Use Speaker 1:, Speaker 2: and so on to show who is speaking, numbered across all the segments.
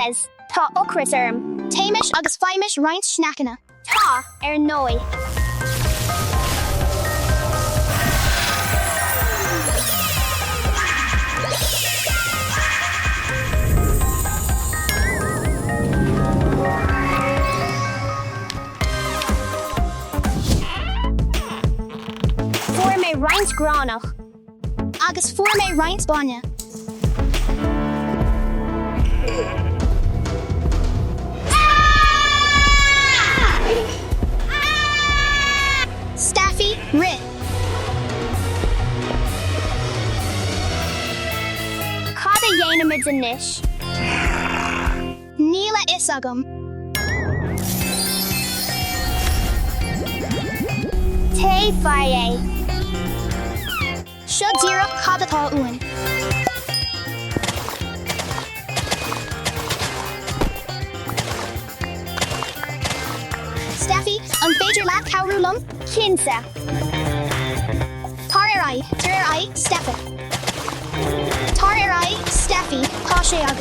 Speaker 1: Alles, Tá ocras orm.
Speaker 2: Téimis agus faighmis roinnt sneaiceanna.
Speaker 1: Tá, ar ndóigh. Fuair mé roinnt gránach.
Speaker 2: Agus fuair mé roinnt bainne. Steffi, rith!
Speaker 1: Cad a dhéanaimid anois?
Speaker 2: Níl a fhios agam.
Speaker 1: Téigh, faigh é.
Speaker 2: Seo díreach cad atá uainn. Steffi, an féidir leat cabhrú liom?
Speaker 1: Cinnte.
Speaker 2: Tar ar aghaidh, tar ar aghaidh, Steffi. Tar ar aghaidh, Steffi, tá sé agat.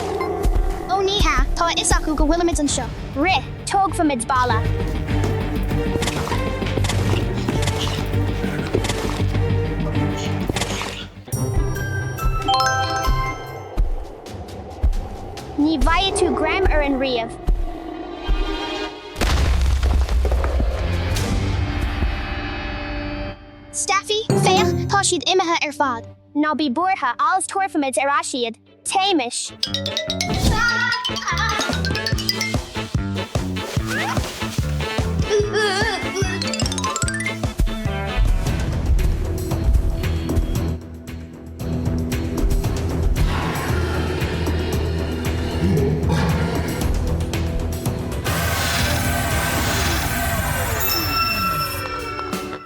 Speaker 2: Ó ní hea, tá a fhios acu go bhfuilimid anseo.
Speaker 1: Rith, tógfaimid balla. Ní bhfaighidh tú greim orainn riamh.
Speaker 2: Steffi, féach, tá siad imithe ar fad.
Speaker 1: Ná bí buartha, Alice tabharfaimid ar ais iad. Téimis!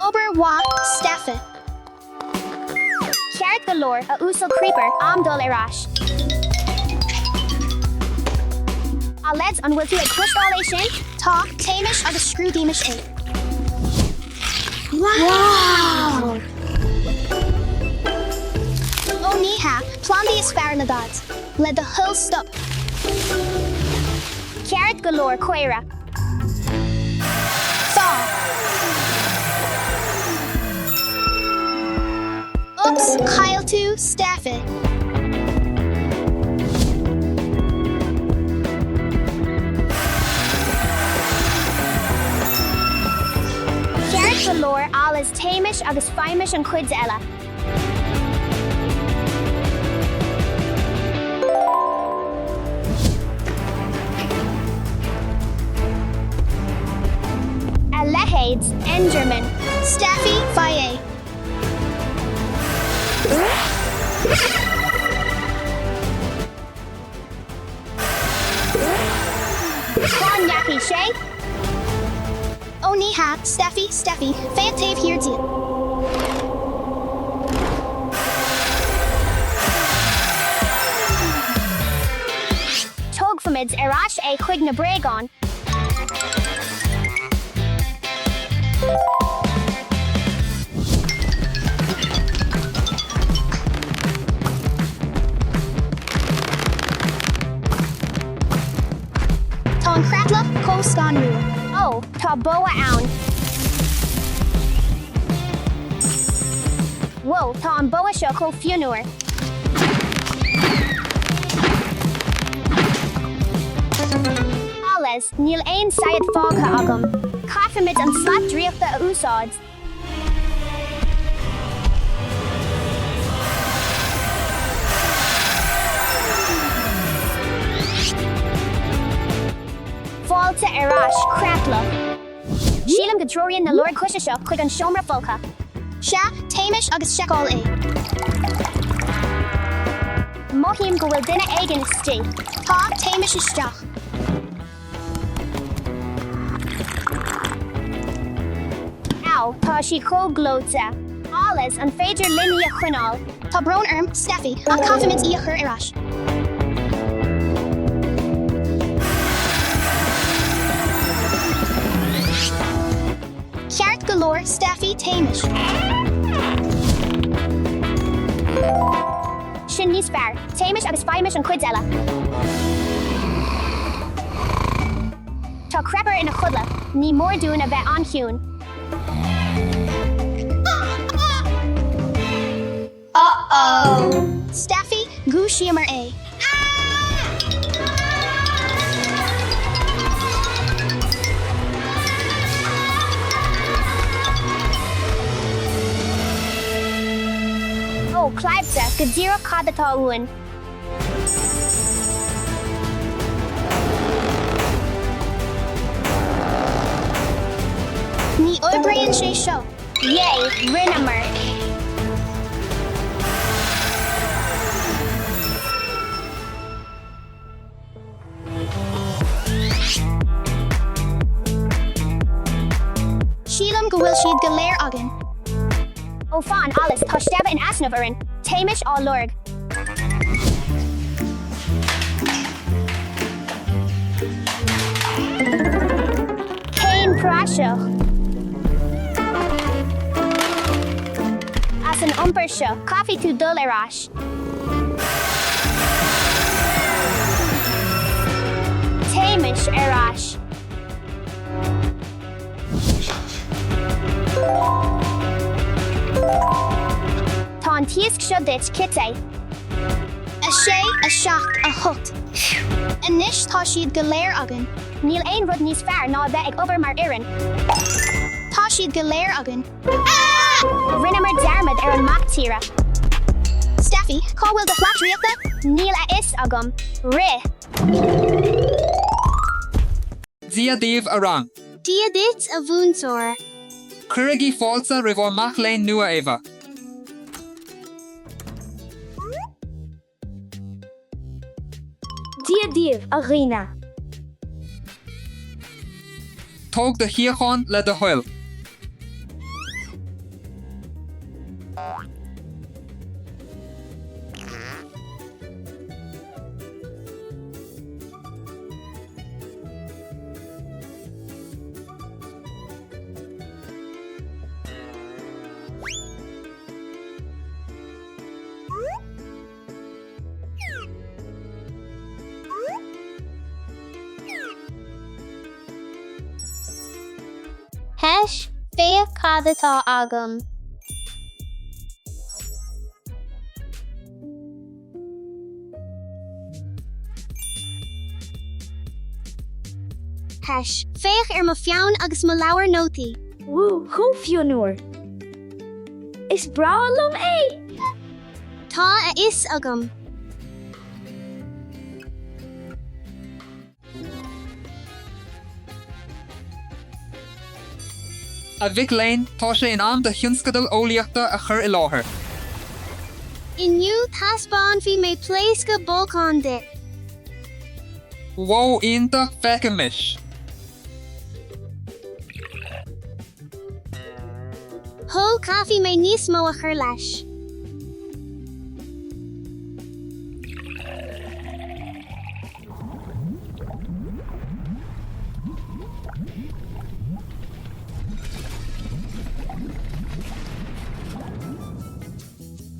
Speaker 2: Obair mhaith, Steffi.
Speaker 1: Ceart go leor, a Uasail Creeper, am dul ar ais. A leaids, an bhfuil tú ag cloisteáil é sin?
Speaker 2: Tá, téimis agus scrúdaímis é.
Speaker 1: Wow!
Speaker 2: Ó ní hea, plandaí is fearr le Daid. Le do thoil stop.
Speaker 1: Ceart go leor, caora.
Speaker 2: Tá. Ups, chaill tú, Steffi.
Speaker 1: Ceart go leor, Alice, téimis agus faighmis an chuid eile. A leithéid, Enderman.
Speaker 2: Steffi, faigh é.
Speaker 1: Cá ndeachaigh sé?
Speaker 2: Ó ní hea, Steffi, Steffi, féach taobh thiar díot.
Speaker 1: Tógfaimid ar ais é chuig na bréagáin.
Speaker 2: Tá an chreatlach chomh scanrúil.
Speaker 1: Ó, tá bogha ann. Whoa, tá an bogha seo chomh fionnuar. Alice, níl aon saighead fágtha agam. Caithfimid an slat draíochta a úsáid. Fáilte ar ais, creatlach. Sílim go dtreoraíonn na loirg choise seo chuig an seomra folctha.
Speaker 2: Sea, téimis agus seiceáil é.
Speaker 1: Mothaím go bhfuil duine éigin istigh.
Speaker 2: Tá, téimis isteach.
Speaker 1: Ow, tá sí chomh gleoite. Alice, an féidir linn í a choinneáil?
Speaker 2: Tá brón orm, Steffi, ach caithfimid í a chur ar ais. Ceart go leor, Steffi, téimis.
Speaker 1: Sin níos fearr. Téimis agus faighmis an chuid eile. Tá Crapper ina chodladh. Ní mór dúinn a bheith an-chiúin.
Speaker 2: Steffi, Dhúisíomar é.
Speaker 1: Ó, claimhte, go díreach cad atá uainn.
Speaker 2: Ní oibríonn sé seo.
Speaker 1: Yay, rinneamar!
Speaker 2: Sílim go bhfuil siad go léir againn.
Speaker 1: Ó fan, Alice, tá Steva in easnamh orainn. Téimis á lorg. Cén praiseach? As an iompar seo, caithfidh tú dul ar ais. Téimis ar ais. Tá an t-iasc seo duit, Cite.
Speaker 2: 6, 7, 8. Anois tá siad go léir againn.
Speaker 1: Níl aon rud níos fearr ná a bheith ag obair mar fhoireann.
Speaker 2: Tá siad go léir againn.
Speaker 1: Rinneamar dearmad ar an mac tíre.
Speaker 2: Steffi, cá bhfuil do shlat draíochta?
Speaker 1: Níl a fhios agam. Rith!
Speaker 3: Dia daoibh, a rang.
Speaker 2: Dia duit, a mhúinteoir.
Speaker 3: Cuirigí fáilte roimh ár mac léinn nua, Eva.
Speaker 4: Dia daoibh, a dhaoine.
Speaker 3: Tóg do shuíochán le do thoil.
Speaker 2: Heis, féach cad atá agam. Heis, féach ar mo pheann agus mo leabhar nótaí.
Speaker 4: Wú, chomh fionnuar! Is breá liom é!
Speaker 2: Tá a fhios agam.
Speaker 3: A mhic léinn, tá sé in am do thionscadal eolaíochta a chur i láthair.
Speaker 2: Inniu taispeánfaidh mé pléascadh bolcáin duit.
Speaker 3: Wó, iontach, feicimis!
Speaker 2: Hó, caithfidh mé níos mó a chur leis.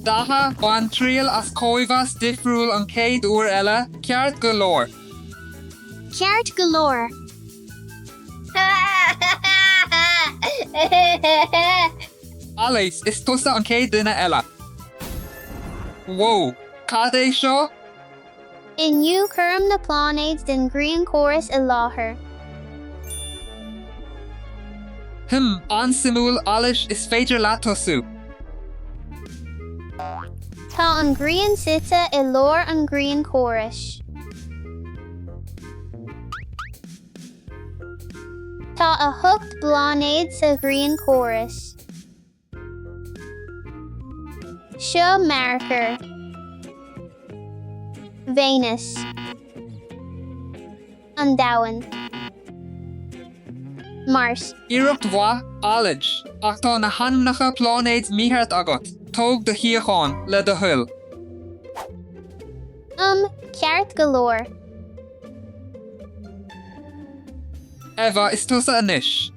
Speaker 3: Datha, Bain triail as cóimheas difriúil an chéad uair eile, ceart go leor.
Speaker 2: Ceart go leor.
Speaker 3: Alice, is tusa an chéad duine eile. Whoa, cad é seo?
Speaker 2: Inniu cuirim na pláinéid den ghrianchóras i láthair.
Speaker 3: Hm, an-suimiúil, Alice, is féidir leat tosú.
Speaker 2: Tá an ghrian suite i lár an ghrianchórais. Tá 8 bpláinéad sa ghrianchóras. Seo Mearcair. Véineas. An Domhan. Mars.
Speaker 3: Iarracht mhaith, Alice, ach tá na hainmneacha pláinéid mícheart agat. Tóg do shuíochán, le do thoil.
Speaker 2: Um, ceart go leor.
Speaker 3: Eva, is tusa anois.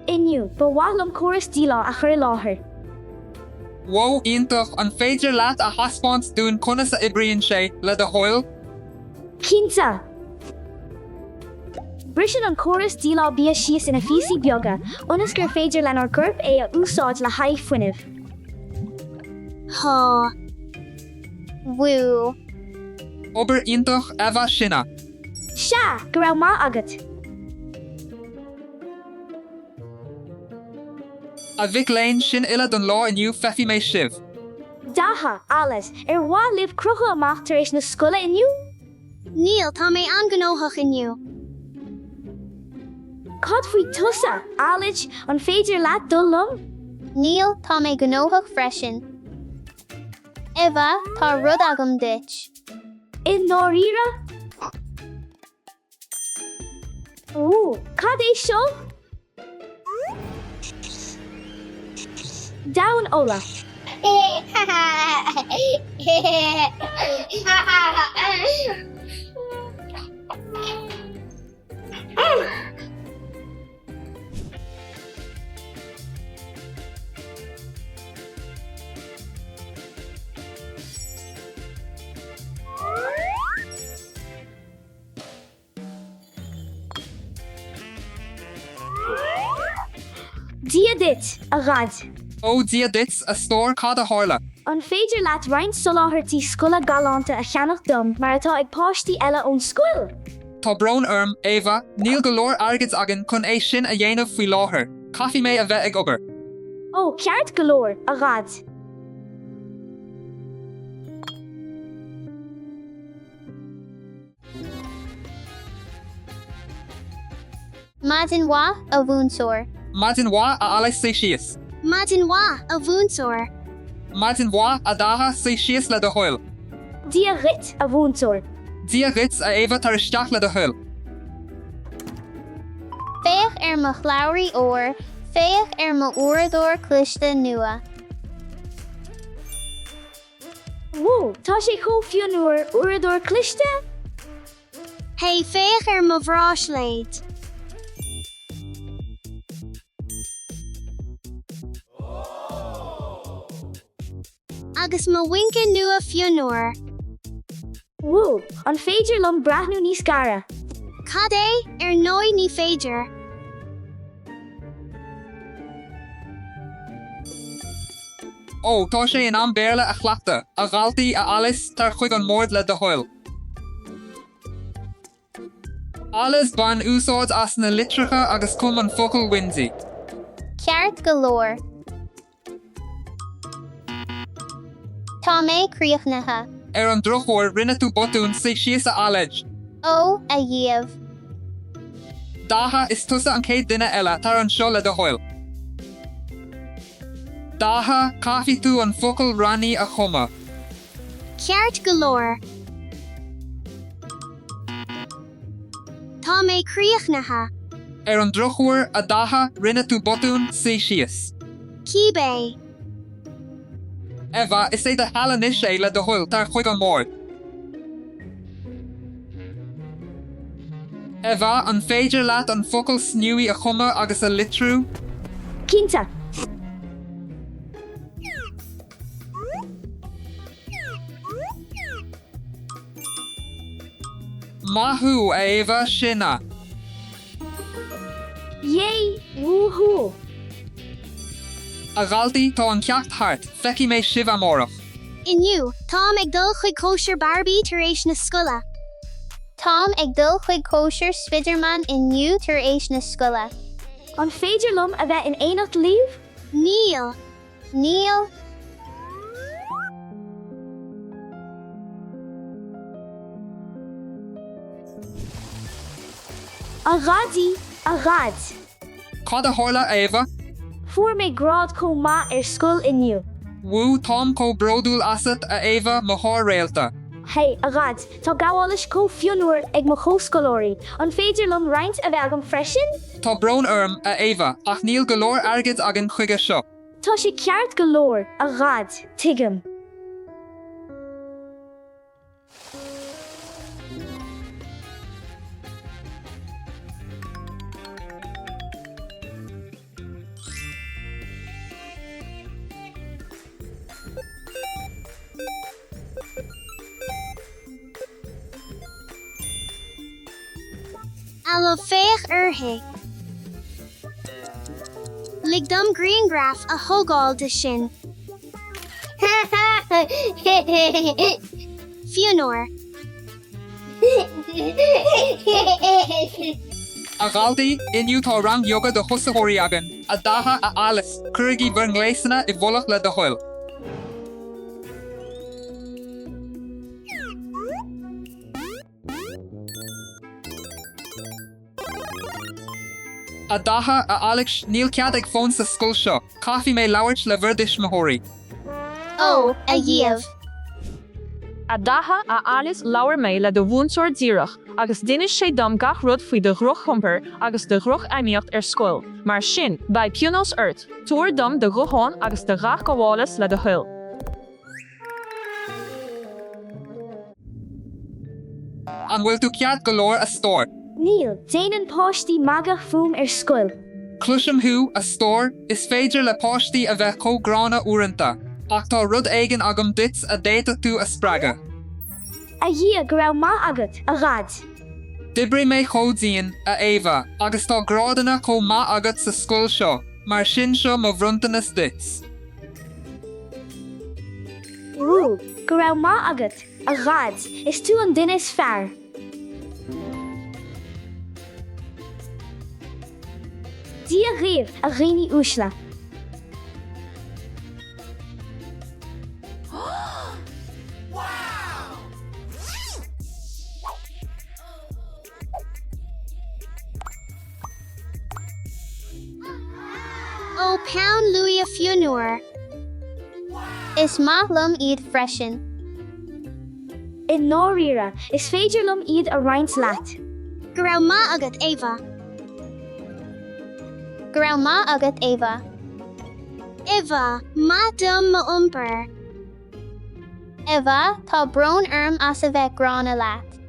Speaker 4: Inniu, ba mhaith liom córas díleá a chur i láthair.
Speaker 3: Wó, iontach, an féidir leat a thaispeáint dúinn conas a oibríonn sé, le do thoil?
Speaker 4: Cinnte! Briseann an córas díleá bia síos ina phíosaí beaga ionas gur féidir lenár gcorp é a úsáid le haghaidh fuinnimh.
Speaker 2: Há. Wú.
Speaker 3: Obair iontach, Eva, sin é.
Speaker 4: Sea, go raibh maith agat.
Speaker 3: A mhic léinn, sin uile don lá inniu, feicfidh mé sibh.
Speaker 4: Daithe, Alice, ar mhaith libh crochadh amach tar éis na scoile inniu?
Speaker 2: Níl, tá mé an-ghnóthach inniu.
Speaker 4: Cad faoi tusa, Alice, an féidir leat dul liom?
Speaker 2: Níl, tá mé gnóthach freisin. Eva, tá rud agam duit.
Speaker 4: I ndáiríre? Ó, cad é seo? Damhán alla. Dia duit, a Dhaid.
Speaker 3: Ó, Dia duit, a stór, cad a tharla?
Speaker 4: An féidir leat roinnt soláthairtí scoile galánta a cheannach dom mar atá ag páistí eile ón scoil?
Speaker 3: Tá brón orm, Eva, níl go leor airgid againn chun é sin a dhéanamh faoi láthair. Caithfidh mé a bheith ag obair.
Speaker 4: Ó, ceart go leor, a Dhaid.
Speaker 2: Maidin mhaith, a mhúinteoir.
Speaker 3: Maidin mhaith, a Alice, suigh síos.
Speaker 2: Maidin mhaith, a mhúinteoir.
Speaker 3: Maidin mhaith, a Dhatha, suigh síos le do thoil.
Speaker 4: Dia dhuit, a mhúinteoir.
Speaker 3: Dia dhuit, a Éabha, tar isteach le do thoil.
Speaker 2: Féach ar mo shlabhraí óir, féach ar mo uaireadóir cliste nua.
Speaker 4: Wú, tá sé chomh fionnuar, uaireadóir cliste?
Speaker 2: Hey, féach ar mo bhráisléad! Agus mo mhuince nua fionnuar!
Speaker 4: Wú, an féidir liom breathnú níos gaire?
Speaker 2: Cad é? Ar ndóigh ní féidir.
Speaker 3: Ó, tá sé in am Béarla a chleachtadh, a dhaltaí, a Alice, tar chuig an mbord le do thoil. Alice, bain úsáid as na litreacha agus cum an focal windy.
Speaker 2: Ceart go leor. Tá mé críochnaithe.
Speaker 3: Ar an drochuair, rinne tú botún, suigh síos a Alice.
Speaker 2: Ó, a Dhia.
Speaker 3: Daithe, is tusa an chéad duine eile, tar anseo le do thoil. Daithe, caithfidh tú an focal rainy a chumadh.
Speaker 2: Ceart go leor. Tá mé críochnaithe.
Speaker 3: Ar an drochuair, a Daithe, rinne tú botún, suigh síos.
Speaker 2: Cibé.
Speaker 3: Eva, is é do sheal anois é, le do thoil, tar chuig an mbord. Eva, an féidir leat an focal snowy a chumadh agus a litriú?
Speaker 4: Cinnte.
Speaker 3: Maith thú, a Éabha, sin é.
Speaker 4: Yay! Wúhú!
Speaker 3: A dhaltaí, tá an ceacht thart, feicfidh mé sibh amárach.
Speaker 2: Inniu, táim ag dul chuig cóisir Barbie tar éis na scoile. Táim ag dul chuig cóisir Spiderman inniu tar éis na scoile.
Speaker 4: An féidir liom a bheith in éineacht libh?
Speaker 2: Níl. Níl.
Speaker 4: A Dhaidí, a Dhaid.
Speaker 3: Cad a tharla, a Éabha?
Speaker 4: Fuair mé grád chomh maith ar scoil inniu.
Speaker 3: Wú, táim chomh bródúil asat, a Éabha, mo shár-réalta.
Speaker 4: Hey, a Dhaid, tá gabhálais chomh fionnuar ag mo chomhscoláirí, an féidir liom roinnt a bheith agam freisin?
Speaker 3: Tá brón orm, a Éabha, ach níl go leor airgid againn chuige seo.
Speaker 4: Tá sé ceart go leor, a Dhaid, tuigim.
Speaker 2: Aló féach uirthi. Lig dom grianghraf a thógáil de sin. Fionnuar.
Speaker 3: A dhaltaí, inniu tá rang yoga do thosaitheoirí againn. A Dhatha, a Alice, cuirigí bhur ngléasanna i bhfolach le do thoil. A Dhatha, a Alex, níl cead ag fóin sa scoil seo. Caithfidh mé labhairt le bhur dtuismitheoirí.
Speaker 2: Ó, a Dhia.
Speaker 5: A Dhatha, a Alice, labhair mé le do mhúinteoir díreach agus d'inis sé dom gach rud faoi do dhrochiompar agus do dhrochfheidhmíocht ar scoil. Mar sin, beidh pionós ort. Tabhair dom do ghuthán agus do gach gabhálas le do thoil.
Speaker 3: An bhfuil tú ceart go leor, a stór?
Speaker 4: Níl, déanann páistí magadh fúm ar scoil.
Speaker 3: Cloisim thú, a stór, is féidir le páistí a bheith chomh gránna uaireanta, ach tá rud éigin agam duit a d'fhéadfadh tú a spreagadh.
Speaker 4: A Dhia, go raibh maith agat, a Dhaid.
Speaker 3: D'oibrigh mé chomh dian, a Éabha, agus tá grádanna chomh maith agat sa scoil seo, mar sin seo mo bhronntanas duit.
Speaker 4: Wú, go raibh maith agat, a Dhaid, is tú an duine is fearr. Dia dhaoibh, a dhaoine uaisle.
Speaker 2: Ó, peann luaidhe fionnuar.
Speaker 1: Is maith liom iad freisin.
Speaker 4: I ndáiríre, is féidir liom iad a roinnt leat.
Speaker 2: Go raibh maith agat, Eva.
Speaker 1: Go raibh maith agat, Eva.
Speaker 2: Eva, Maith dom m'iompar.
Speaker 1: Eva, Tá brón orm as a bheith gránna leat.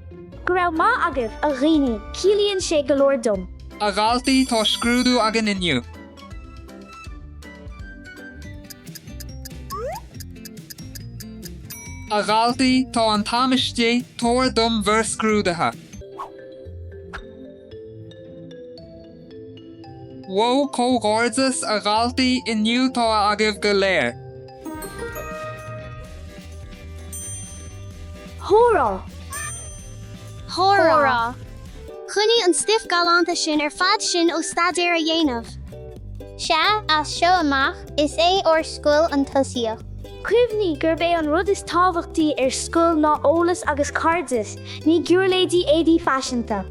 Speaker 4: Go raibh maith agaibh, a dhaoine, ciallaíonn sé go leor dom.
Speaker 3: A dhaltaí, tá scrúdú againn inniu. A dhaltaí, tá an t-am istigh, tabhair dom bhur scrúduithe. Wó, comhghairdeas, a dhaltaí, inniu tá A agaibh go léir.
Speaker 4: Hurá!
Speaker 2: Hurá! Coinnigh an stuif galánta sin ar fad sinn ó staidéar a dhéanamh.
Speaker 1: Sea, as seo amach, is é ár scoil an tosaíocht.
Speaker 4: Cuimhnigh gurb é an rud is tábhachtaí ar scoil ná eolas agus cairdeas, ní giuirléidí éadaí faiseanta.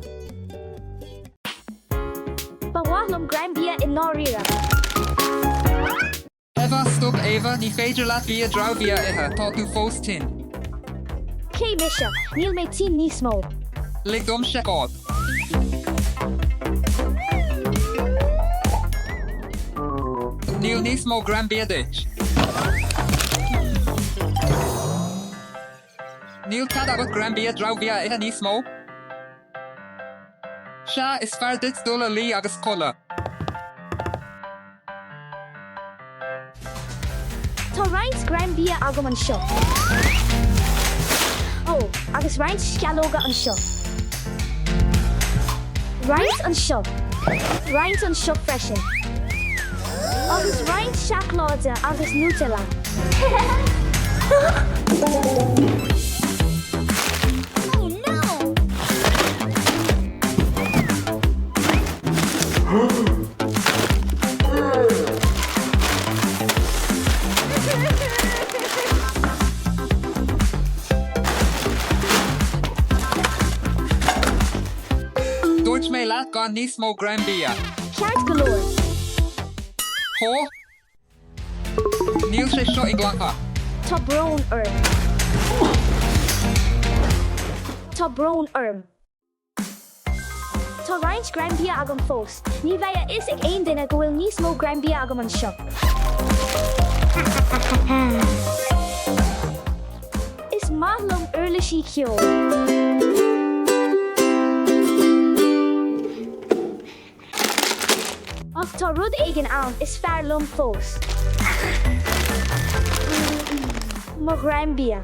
Speaker 4: Ba mhaith liom greim bia i ndáiríre.
Speaker 3: Eva, Stop Eva, ní féidir leat bia dramhbhia a ithe, tá tú fós tinn.
Speaker 4: Cé mise? Níl mé tinn níos mó.
Speaker 3: Lig dom seiceáil. Níl níos mó greim bia duit. Níl cead agat greim bia dramhbhia a ithe níos mó. Sea, is fearr duit dul a luí agus codladh.
Speaker 4: Tá roinnt greim bia agam anseo. Ó, agus roinnt sceallóga anseo. Roinnt anseo. Roinnt anseo freisin. Agus roinnt seacláide agus Nutella.
Speaker 1: Oh no!
Speaker 3: Dúirt mé leat gan níos mó greim bia.
Speaker 4: Ceart go leor.
Speaker 3: Hó? Níl sé seo inghlactha.
Speaker 4: Tá brón orm. Tá brón orm. Tá roinnt greim bia agam fós. Ní bheidh a fhios ag aon duine go bhfuil níos mó greim bia agam anseo. Is maith liom uirlisí ceoil. Ach tá rud éigin ann is fearr liom fós. Mo ghreim bia.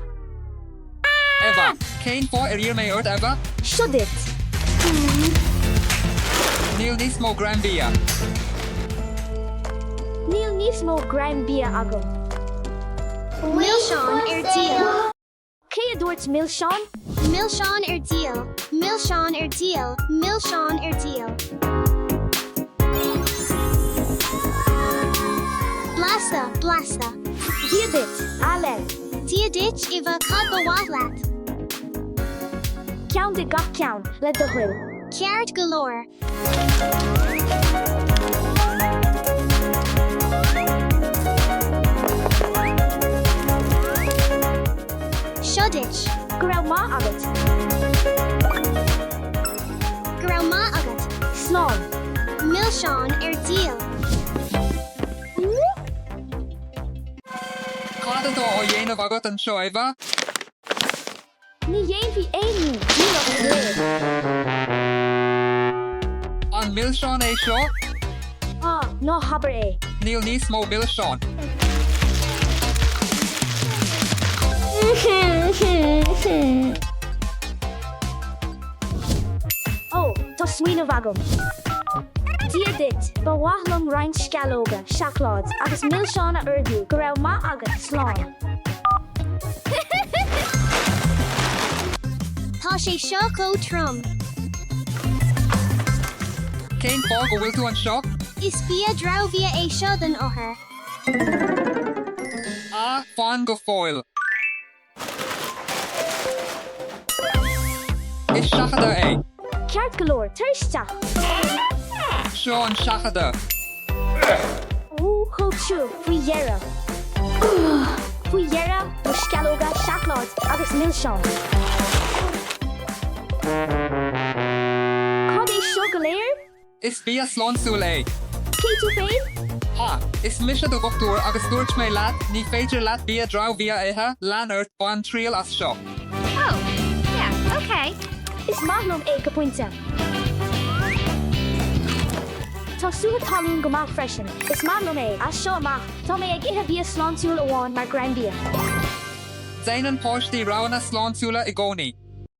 Speaker 3: Eva, Cén fáth ar iarr mé ort, Eva?
Speaker 4: Seo duit.
Speaker 3: Níl níos mó greim bia.
Speaker 4: Níl níos mó greim bia agam.
Speaker 2: Milseáin ar díol.
Speaker 4: Cé a dúirt milseáin?
Speaker 2: Milseáin ar díol. Milseáin ar díol. Milseáin ar díol. Blasta, blasta.
Speaker 4: Dia duit, a Len.
Speaker 2: Dia duit, Eva, cad ba mhaith leat?
Speaker 4: Ceann de gach ceann, le do thoil.
Speaker 2: Ceart go leor. Seo duit.
Speaker 4: Go raibh maith agat.
Speaker 2: Go raibh maith agat.
Speaker 4: Slán.
Speaker 2: Milseáin ar díol.
Speaker 3: Cad atá á dhéanamh agat anseo, Eva?
Speaker 4: Ní dhéanfaí aon ní díreach léir.
Speaker 3: An milseán é seo?
Speaker 4: Á, ná habair é.
Speaker 3: Níl níos mó milseán.
Speaker 4: Ó, tá smaoineamh agam. Dia duit, ba mhaith liom roinnt sceallóga, seacláid agus milseáin a ordú, go raibh maith agat, slán.
Speaker 2: Tá sé seo chomh trom.
Speaker 3: Cén fáth go bhfuil tú anseo?
Speaker 2: Is bia dramhbhia é seo don othar.
Speaker 3: Ah, fan go fóill. Is seachadadh é.
Speaker 4: Ceart go leor, tar isteach.
Speaker 3: Seo an seachadadh.
Speaker 4: Ó, chomh tiubh, faoi dheireadh. Faoi dheireadh, mo sceallóga, seacláid agus milseáin. Cad é seo go léir?
Speaker 3: Is bia sláintiúil é.
Speaker 4: Cé tú féin?
Speaker 3: Ha! Is mise do dhochtúir agus dúirt mé leat, ní féidir leat bia dramhbhia a ithe, lean ort, bain triail as seo.
Speaker 1: Oh, yeah, ok.
Speaker 4: Is maith liom é go pointe. Tá sútha talún go maith freisin. Is maith liom é. As seo amach, tá mé ag ithe bia sláintiúil amháin mar ghreim bia.
Speaker 3: Déanann páistí roghanna sláintiúla i gcónaí.